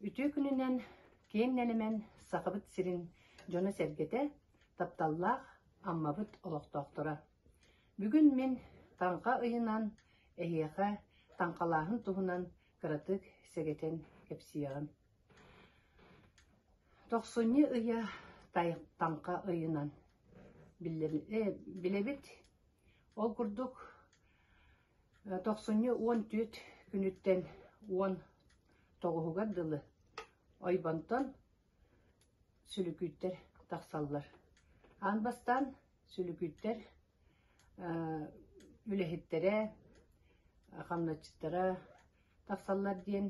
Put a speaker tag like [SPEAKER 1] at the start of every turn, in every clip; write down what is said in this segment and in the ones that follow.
[SPEAKER 1] Үтүө күнүнэн киэҥ нэлэмэн Сахабыт сирин дьоно-сэргэтэ, тапталлаах Аммабыт олохтоохторо! Бүгүн мин Таҥха ыйынан эһиэхэ таҥхалааһын туһунан кыратык сэгэтэн кэпсиэҕим. Тохсунньу ыйа Таҥха ыйынан билэбит. Ол курдук Тохсунньу 14 күнүттэн 19-угар дылы ойбонтон сүлүкүүттэр тахсаллар. Аан бастаан сүлүкүүттэр үлэһиттэрэ, хамначчыттара тахсаллар диэн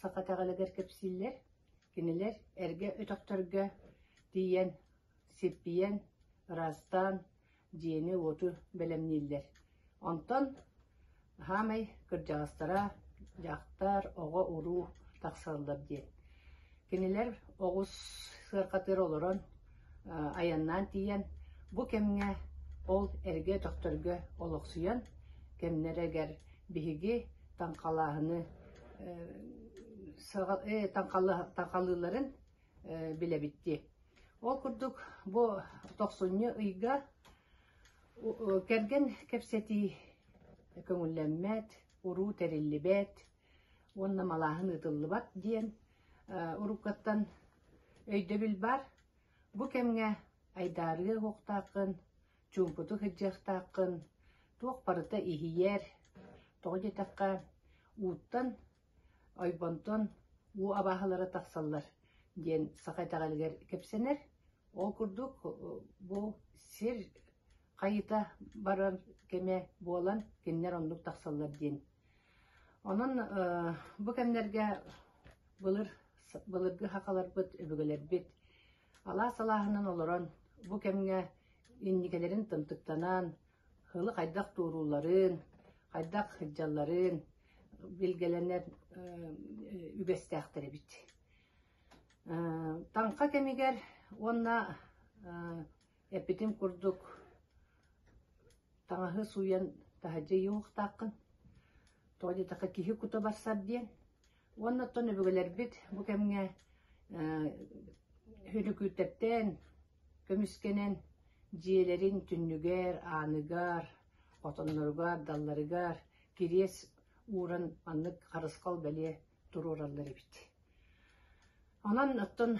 [SPEAKER 1] саха итэҕэлигэр кэпсииллэр. Кинилэр эргэ өтөхтөргө тиийэн сиппийэн, ыраастаан дьиэни-уоту бэлэмнииллэр. Онтон саамай кырдьаҕастара дьахтар, оҕо-уруу тахсаллар диэн. Кинилэр оҕус сыарҕатыгар олорон айаннаан тиийэн, бу кэмҥэ ол эргэ өтөхтөргө олохсуйан, кэмнэригэр биһиги таҥхалааһыны таҥхалыылларын билэбит дии. Ол курдук бу тохсунньу ыйга кэргэн кэпсэтии көҥүллэммэт, уруу тэриллибэт уонна малааһын ыытыллыбат диэн уруккаттан өйдөбүл баар. Бу кэмҥэ айдаарыа уохтааххын, чуумпутук сылдьыахтааххын, туох барыта иһийэр, тоҕо диэтэххэ ууттан Ойбонтон уу абааһылара тахсаллар диэн саха итэҕэлигэр кэпсэнэр. Ол курдук бу сир хайыта барар кэмэ буолан кинилэр оннук тахсаллар диэн. Онон бу кэмнэргэ былыр былыргы сахаларбыт, өбүгэлэрбит алаас алааһынан олорон бу кэмҥэ инникилэрин тымтыктанан Ыалы хайдах туоруулларын, хайдах сылдьалларын билгэлэнэр үгэстээхтэр эбит. Таҥха кэмигэр уонна эппитим курдук таҥаһы сууйан таһырдьа ыйыахтааххын. Тоҕо диэтэххэ киһи кута барсар диэн. Уонна оттон өбүгэлэрбит бу кэмҥэ хүрүкүүттэртэн көмүскэнэн дьиэлэрин түннүгэр, ааныгар, хотонноругар, далларыгар кириэс ууран маннык харысхал бэлиэ туруораллар эбит. Онон оттон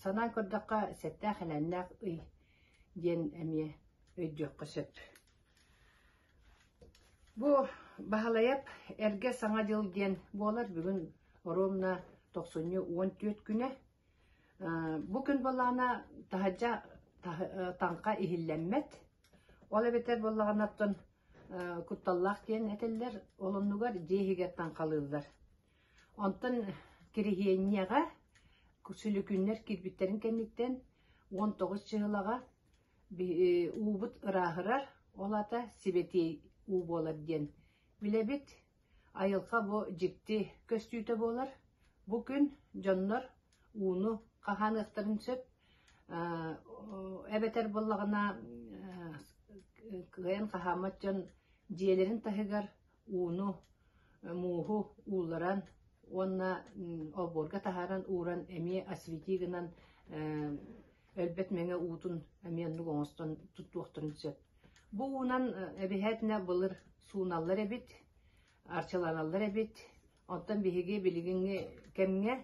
[SPEAKER 1] санаан көрдөххө сэттээх-элээннээх ый диэн эмиэ өйдүөххэ сөп. Бу Баһылайап эргэ Саҥа дьыл диэн буолар бүгүн оруобуна тохсунньу 14 күнэ. Бу күн буоллаҕына таһырдьа таҥха иһиллэммэт. Ол эбэтэр буоллаҕына оттон кутталлаах диэн этэллэр, ол оннугар дьиэ иһигэр таҥхалыыллар. Онтон Кириһиэнньэҕэ сүлүкүннэр киирбиттэрин кэнниттэн 19 чыһылаҕа Уубут ырааһырар, ол аата сибэтиэй уу буолар диэн билэбит. Айылҕа бу дьикти көстүүтэ буолар. Бу күн дьоннор ууну хаһааныахтарын сөп, эбэтэр буоллаҕына кыайан хаһааммат дьон дьиэлэрин таһыгар ууну, мууһу уулларан уонна олбуорга таһааран ууран эмиэ освети гынан өлбөт мэҥэ уутун эмиэ оннук оҥостон туттуохтарын сөп. Бу уунан эбиһээтинэ былыр сууналлар эбит, арчыланаллар эбит. Оттон биһиги билигиҥҥи кэмҥэ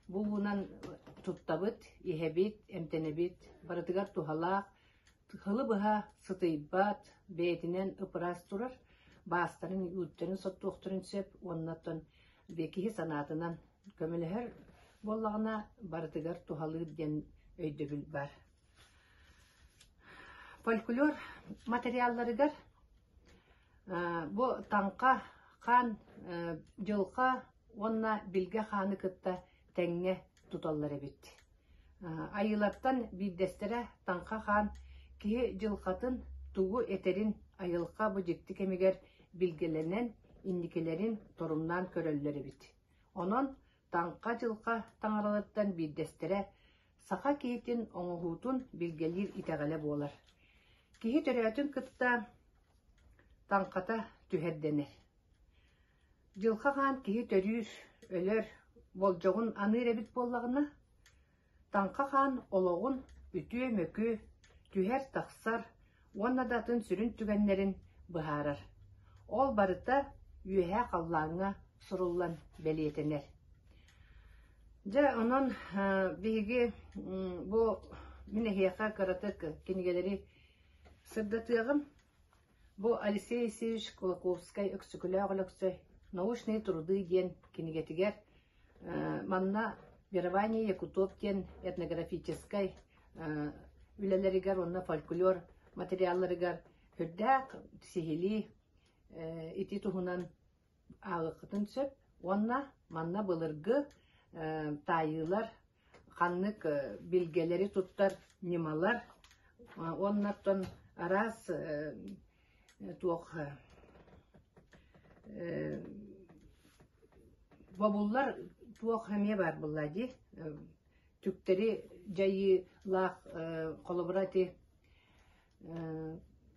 [SPEAKER 1] бу уунан туттабыт, иһэбит, эмтэнэбит, барытыгар туһалаах, сылы быһа сытыйбат, бэйэтинэн ып-ыраас турар, баастарын, үүттэрин соттуохтарын сөп уонна оттон киһи санаатынан көмөлөһөр буоллаҕына барытыгар туһалыыр диэн өйдөбүл баар. Фольклор материалларыгар бу таҥха хаан дьылҕа уонна билгэ хааны кытта тэҥҥэ туталлар эбит. Айыылартан биирдэстэрэ Таҥха хаан киһи дьылҕатын тугу этэрин айылҕа бу дьикти кэмигэр билгэлэнэн инникилэрин торумнаан көрөллөр эбит. Онон Таҥха дьылҕа таҥараларыттан биирдэстэрэ саха киһитин оҥоһуутун билгэлиир итэҕэлэ буолар. Киһи төрөөтүн кытта таҥхата түһэр дэнэр. Дьылҕа хаан киһи төрүүр, өлөр. болдьоҕун аныыр эбит буоллаҕына, Таҥха Хаан олоҕун үтүө-мөкү, түһэр-тахсар уонна да атын сүрүн түгэннэрин быһаарар. Ол барыта үөһээ халлааҥҥа суруллан бэлиэтэнэр. Дьэ, онон биһиги бу мин эһиэхэ кыратык кинигэлэри сырдатыаҕым. Бу Алексей Алексеевич Кулаковскай Өксөкүлээх Өлөксөй «Научные труды» диэн кинигэтигэр манна Верование Якутов диэн этнографическай үлэлэригэр уонна фольклор материалларыгар сүрдээх сиһилии ити туһунан ааҕыаххытын сөп уонна манна былыргы таайыылар ханнык билгэлэри туттар ньымалар уонна оттон араас туох бобуллар туох эмиэ баар буолла дии түктэри дьайыылаах холобура ити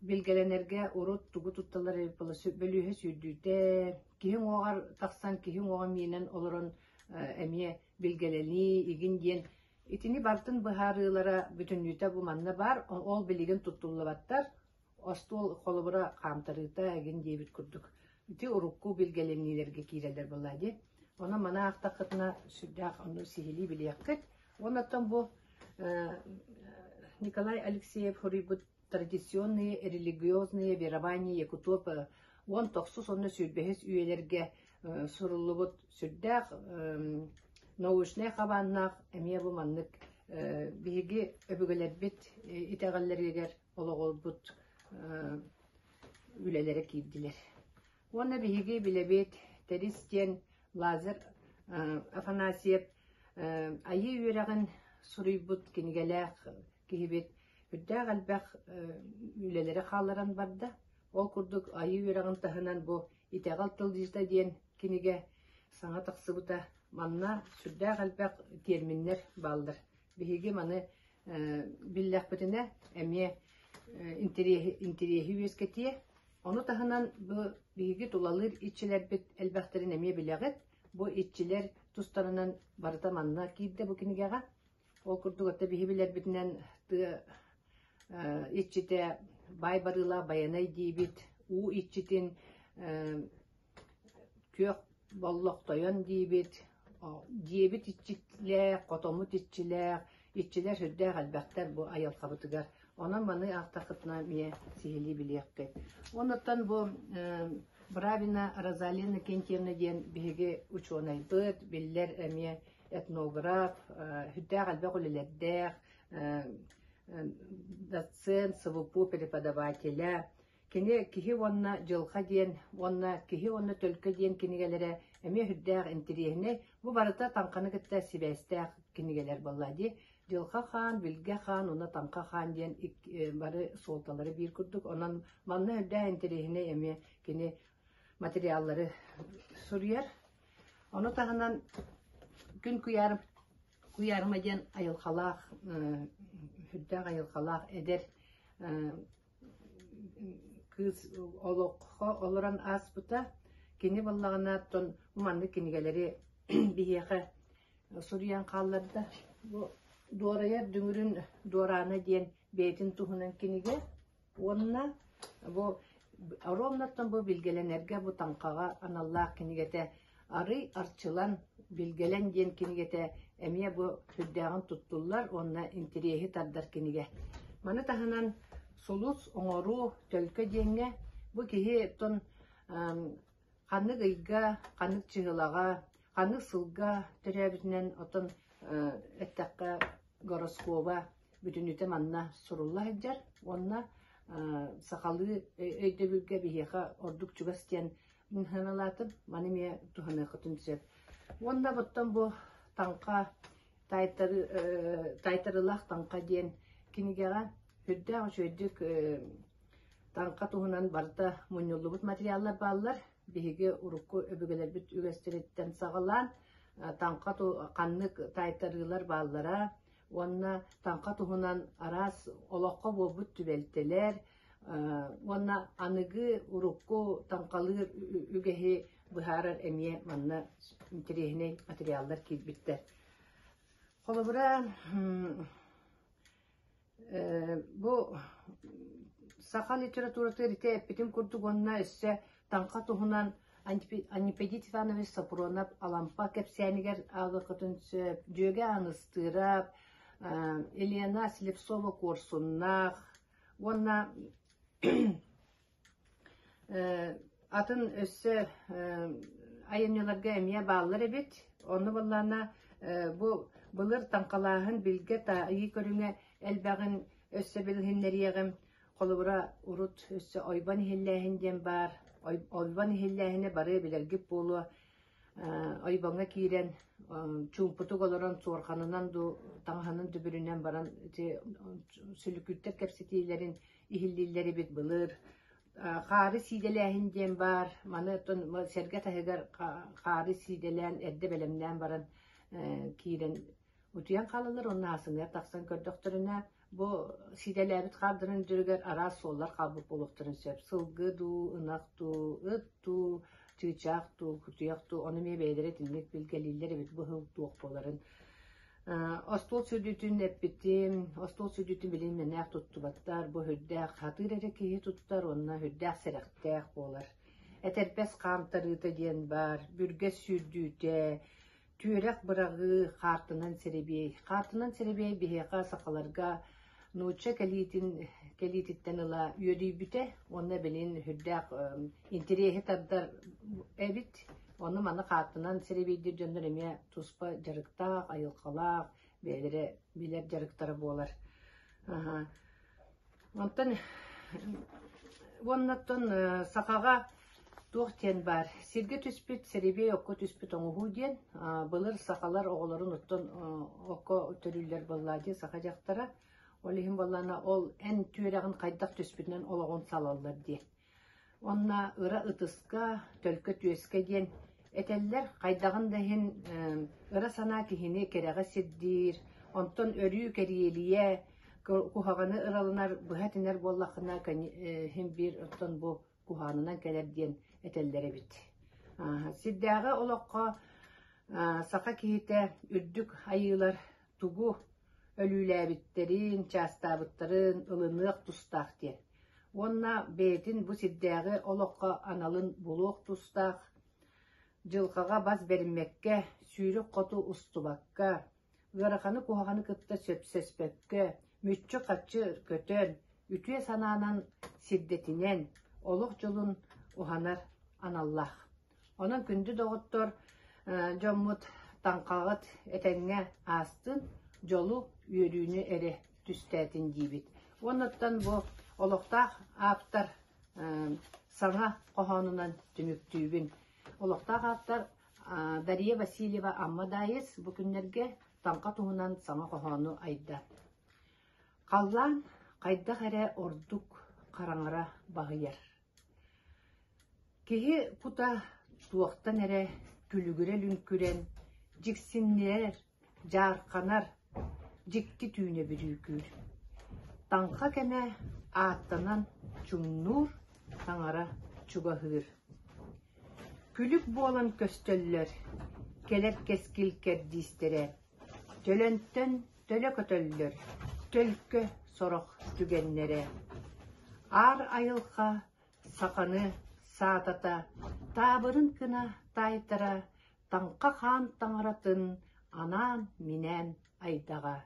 [SPEAKER 1] Билгэлэнэргэ урут тугу тутталлар эбит буолла бөлүөһэ сүүрдүүтэ, киһи уҥуоҕар тахсан киһи уҥуоҕа миинэн олорон эмиэ билгэлэнии игин диэн итини барытын быһаарыылара бүтүннүүтэ бу манна баар, ол билигин туттуллубаттар. Остуол холобура хаамтарыыта игин диэбит курдук. Ити урукку билгэлэниилэргэ киирэллэр буоллаа дии. Онон маны аахтаххытына сүрдээх ону сиһилии билиэххит. Онтон бу Николай Алексеев суруйбут «Традиционные религиозные верования якутов» 19 уонна 25 үйэлэргэ суруллубут сүрдээх научнай хабааннаах эмиэ бу маннык биһиги өбүгэлэрбит итэҕэллэригэр олоҕурбут үлэлэрэ киирдилэр. Уонна биһиги билэбит Тэрис диэн Лазарь Афанасьев Айыы үөрэҕин суруйбут кинигэлээх киһибит үрдээх элбэх үлэлэри хаалларан барда. Ол курдук Айыы үөрэҕин таһынан бу Итэҕэл тылдьыта диэн кинигэ саҥа тахсыбыта. Манна сүрдээх элбэх тиэрминнэр бааллар. Биһиги маны биллэхпитинэ эмиэ интэриэһи үөскэтиэ. Ону таһынан бу биһиги тулалыыр иччилэрбит элбэхтэрин эмиэ билэҕит. Бу иччилэр тустарынан барыта манна киирдэ бу кинигэҕэ. Ол курдук ата биһи билэрбитинэн тыа иччитэ баай барыылаах Байанай диибит, уу иччитин Күөх боллох тойон диибит, дьиэбит иччилээх, хотоммут иччилээх, иччилэр сүрдээх элбэхтэр бу айылҕабытыгар. Онон маны аахтаххытына эмиэ сиһилии билиэххит. Оннуттан бу Бравина Розалия Иннокентьевна диэн биһиги учуонайбыт, биллэр эмиэ этнограф, сүрдээх элбэх үлэлэрдээх, доцент, СВПУ преподавателэ, Кини «Киһи уонна дьылҕа» диэн уонна «Киһи уонна төлкө» диэн кинигэлэрэ эмиэ сүрдээх интэриэһинэй. Бу барыта таҥханы кытта сибээстээх кинигэлэр буолла дии. Дьылҕа хаан, Билгэ хаан уонна Таҥха хаан диэн бары суолталара биир курдук. Онон манна сүрдээх интэриэһинэй эмиэ кини материаллары суруйар. Ону таһынан Күн куйаар Куйаарыма диэн айылҕалаах, сүрдээх айылҕалаах эдэр кыыс олоххо олорон ааспыта. Кини буоллаҕына оттон маннык кинигэлэри биһиэхэ суруйан хаалларда. Бу Дуорайар дүҥүрүн дуораана диэн бэйэтин туһунан кинигэ уонна бу Ромнаттан бу билгэлэнэргэ бу таҥхаҕа аналлаах кинигэтэ Арый Арчылан Билгэлэн диэн кинигэтэ эмиэ бу сүрдээҕин туттуллар уонна интэриэһи тардар кинигэ. Маны таһынан Сулус оҥоруу төлкө диэҥҥэ бу киһи оттон ханнык ыйга, ханнык чыһылаҕа, ханнык сылга төрөөбүтүнэн оттон эттэххэ гороскоба бүтүннүүтэ манна сурулла сылдьар уонна сахалыы өйдөбүлгэ биһиэхэ ордук чугас диэн сыаналаатым. Маны эмиэ туһаныаххытын сөп. Уонна оттон бу таҥха таайтарыылаах таҥха диэн кинигэҕэ сүрдээх үчүгэйдик таҥха туһунан барыта мунньуллубут материаллар бааллар. Биһиги урукку өбүгэлэрбит үгэстэриттэн саҕалаан таҥха ханнык таайтарыылар бааллара уонна таҥха туһунан араас олоххо буолбут түбэлтэлэр уонна аныгы урукку таҥхалыыр үгэһи быһаарар эмиэ манна интэриэһинэй материаллар киирбиттэр. Холобура, бу саха литературатыгар ити эппитим курдук уонна өссө таҥха туһунан Анипедит Иванович Сопронов Алампа кэпсээнигэр ааҕыаххытын сөп, Дьүөгэ Ааныстыырап, Елена Слепцова-Куорсуннаах уонна Атын өссө айымньыларга эмиэ бааллар эбит. Онно буоллаҕына бу былыр таҥхалааһын билгэ таайыы көрүҥэ элбэҕин өссө билиһиннэриэҕим. Холобура, урут өссө ойбон иһиллээһин диэн баар. Ойбон иһиллээһинэ бары билэргит буолуо. Ойбоҥҥо киирэн чуумпутук олорон суорҕанынан дуу, таҥаһынан дүбүрүнэн баран ити сүлүкүттэр кэпсэтиилэрин иһиллииллэр эбит былыр. Хаары сиидэлээһин диэн баар. Маны оттон сэргэ таһыгар хаары сиидэлээн, эрдэ бэлэмнээн баран киирэн утуйан хаалаллар уонна аасыныгар тахсан көрдөхтөрүнэ, бу сиидэлээбит хаардарын үрдүгэр араас суоллар хаалбыт буолуохтарын сөп. Сылгы дуу, ынах дуу, ыт дуу, чыычаах дуу, кутуйах дуу, ону эмиэ бэйэлэрэ итинник билгэлииллэр эбит бу сыл туох буоларын. Остуол сүдүтүн эппитим, остуол сүдүтүн билин мэнээх туттубаттар, бу сүрдээх хатыыр эрэ киһи туттар уонна сүрдээх сэрэхтээх буолар. Этэрбэс хаамтарыыта диэн баар, бүргэс сүүрдүүтэ, түөрэх быраҕыы, хаартынан сэрэбиэй. Хаартынан сэрэбиэй биһиэхэ сахаларга нуучча кэлиитин кэлиититтэн ыла үөдүйбүтэ уонна билин сүрдээх интэриэһи тардар эбит. Ону маны хааттынан сэрэбиэйдиир дьоннор эмиэ туспа дьарыктаах, айылҕалаах, бэйэлэрэ билэр дьарыктара буолар. Онтон уоннаттан сахаҕа туох диэн баар, сиргэ түспүт сэрэбиэй окко түспүт оҥоһуу диэн былыр сахалар оҕолорун оттон окко төрүүллэр буоллаа дии саха дьахтара. Ол иһин буоллаҕына ол эн түөрэҕин хайдах түспүтүнэн олоҕун салаллар диэн. Уонна ыра ытыска, төлкө түөскэ диэн этэллэр. Хайдаҕын да иһин ыра санаа киһини кэрэҕэ сирдиир, онтон өрүү кэриэлийэ, куһаҕаны ыраланар, быһа этинэр буоллаххына иһин биир оттон бу куһаҕанынан кэлэр диэн этэллэр эбит. Сирдээҕи олоххо саха киһитэ үрдүк айыылар тугу өлүүлээбиттэрин, чаастаабыттарын ылыныах тустаах диэн. Уонна бэйэтин бу сирдээҕи олоххо аналын булуох тустаах, дьылҕаҕа бас бэриммэккэ, сүүрүк хоту устубакка, ыараханы-куһаҕаны кытта сөпсөспөккө, мүччү-хаччы көтөн, үтүө санаанан сирдэтинэн, олох дьолун уһанар аналлаах. Онон күндү доҕоттор, дьоммут таҥхаҕыт этэҥҥэ аастын, дьолу, үөрүүнү эрэ түстээтин диибит. Уоннаттан бу олохтоох ааптар саҥа хоһоонунан түмүктүүбүн. Олохтоох ааптар Дария Васильева Амма Даайыс бу күннэргэ таҥха туһунан саҥа хоһоону айда. Халлаан хайдах эрэ ордук хараҥара баһыйар. Киһи кута туохтан эрэ күлүгүрэ лүҥкүрэн, дьиксиннэрэр, дьаарханар, дьикти түүнэ бүрүүкүүр. Таҥха кэмэ ааттанан чуҥнуур, таҥара чугаһыыр. Күлүк буолан көстөллөр, кэлэр кэскил кэрдиистэрэ, төлөнтөн төлө көтөллөр, төлкө сорох түгэннэрэ. Аар айылҕа саханы саатата, таабырын гына таайтара, таҥха хаан таҥаратын анаан-минээн айдаҕа.